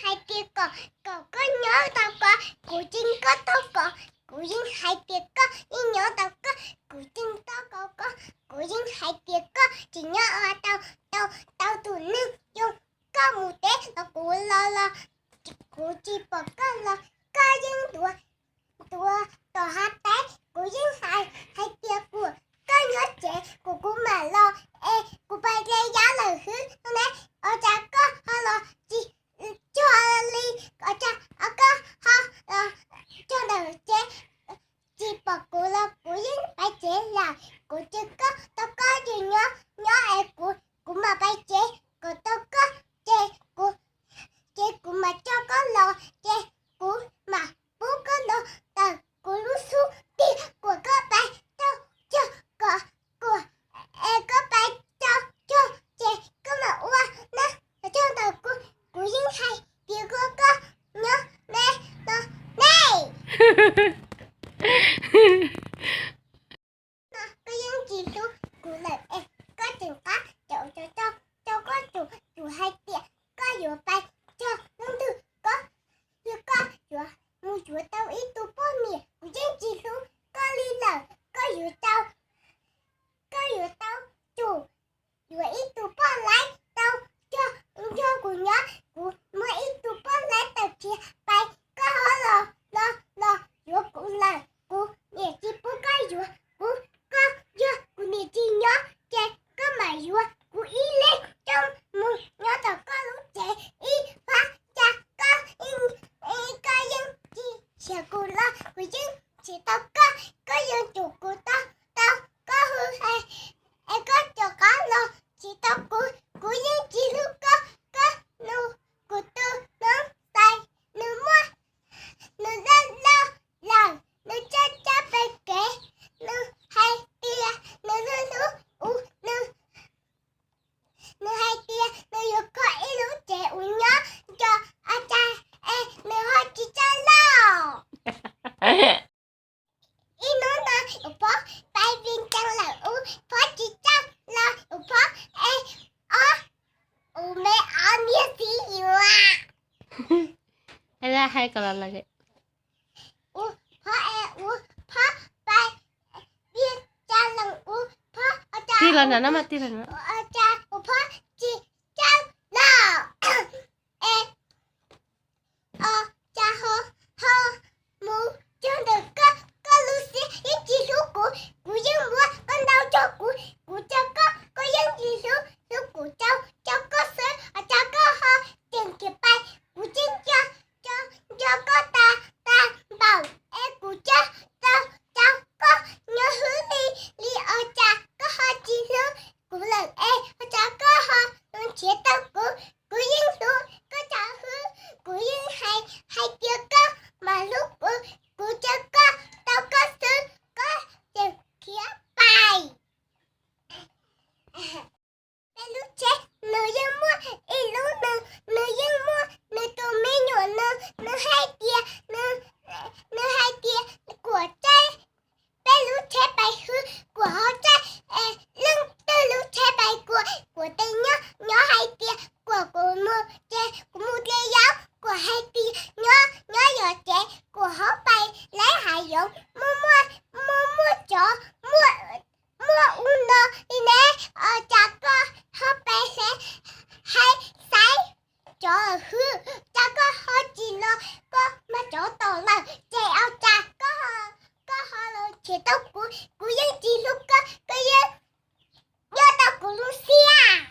Hais tias kom, kom koj nyob tau ko, kuv yeej nyob tau ko. Kuv yeej hais tias koj yeej nyob tau ko, kuv yeej nyob tau ko. Kuv yeej hais tias koj tsis nyob ua tau, tau, tau tus neeg zoo. Koj mus teb los kuv los los, kuv tsis pom koj los, koj yeej tuav, tuav tom hav teb. Kuv yeej hais, hais tias kuv, koj nyob tsev kuv, kuv mam los es kuv pais de yab lawm xwb no ne. Ua cas koj ho los tsis cog li, ua cas koj ho los cog ntawm tsev? Tsis pom kuv los kuv yeej pais tsev lawm. Kuv cia koj tau koj tus nyob nyob es kuv, kuv mam pais tsev kom tau koj, ces kuv, ces kuv mam coj koj los, ces kuv mam pub koj los ntawm kuv lub xub ntiag kom koj pais tau cog, kom, kom es koj pais tau cog ces koj mam ua na, cog ntawm kuv. Kuv yeej hais tias koj, koj nyob ne, no ne. No koj yeej tsis hlub kuv lawm es koj tseem qab caum cov rau, rau koj tsum, tsum hais tias koj yuav pais cog lub ntug koj, yog koj yuav mus yuav tau ib tug poj niam. Kuv yeej tsis hlub koj li lawm, koj yuav tau, koj yuav tau tsum yuav ib tug poj laib tau cog nrog kuv nyob. Kuv muaj ib tug poj laib tawm tshiab pais, koj ho los, los, los yuav kuv lawm. Kuv niam tsis pub koj yuav kuv, koj yog kuv niam tsis nyob ces koj mam yuav kuv ib leeg coj mus nyob tom koj lub tsev ib fab. Cas koj, koj yeej tsis xyaum kuv los kuv yeej tsis tau koj, koj yeej tsum kuv tau, tau koj hu es, es koj rov qab los tsis tau kuv. Kuv yeej tsis hlub koj, koj nug kuv tus noob tais, nws muaj, nws loj loj lawm, nws coj coj pem kev, nws hais tias nws hlub hlub kuv, nws, nws hais tias nws yuav kho ib lub tsev uas nyob nco a cas es nws ho tsis txawj lauj. Ib hnub no kuv phob pais Vias Cas lawm, kuv phob tsis txawj los kuv phob es ob, kuv me ob niag txiv yuav. Hais kom los, kuv phob es kuv phob pais Vias Cas lawm, kuv phob, tig los nram no mas, tig los nram no. Cas kuv phob tsis txawj los es o cas ho, ho mus cog ntawm koj, koj lub siab yeej tsis hlub kuv, kuv yeej muab koj ntaus rau kuv, kuv cog koj, koj yeej tsis hlub, hlub kuv rau, rau koj xwb, ua cas koj ho tseem khiav pais, kuv yeej nco, nco, nco koj tas, tas npaum es kuv cog tau, tau koj nyob hwv li, li ua cas koj ho tsis hlub kuv lawm es ua cas koj ho nrhiav tau kuv, kuv yeej hlub koj tas hwv, kuv yeej hais, hais tias koj mas hlub kuv, kuv cog koj tau koj xwb, koj tseem khiav pais. Peb lub tsheb nws yeej muaj ib lub, nws, nws yeej muaj nws tus me nyuam, nws, nws hais tias, nws, nws hais tias kuv caij peb lub tsheb pais hwv, kuv ho caij leej twg lub tsheb pais, kuv, kuv tes nyob, nyob hais tias kuv, kuv mus ces kuv mus dle yaub, kuv hais tias nyob, nyob yos ces kuv ho pais leb hav zoov, muaj, muaj, muaj, muaj tsov, muaj, muaj ub no li ne, ua cas koj ho pais hais xaiv tsov hwv, cas koj ho tsis los, koj mas tsov tom lawm ces ua cas koj, koj ho los nrhiav tau kuv, kuv yeej tsis hlub koj, koj yeej nyob tau kuv lub siab.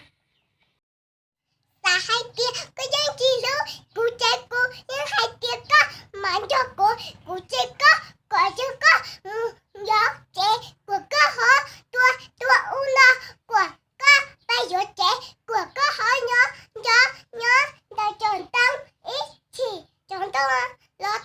Xav hais tias koj yeej tsis hlub kuv ces kuv yeej hais tias koj mas nco kuv, kuv ces koj kom yog koj mus yuav tsev, kuv koj ho tua, tua ub no, kuv koj pais yuav tsev, kuv koj ho nyob, nyob, nyob ntawm cov ntoo ib chim cov ntoo los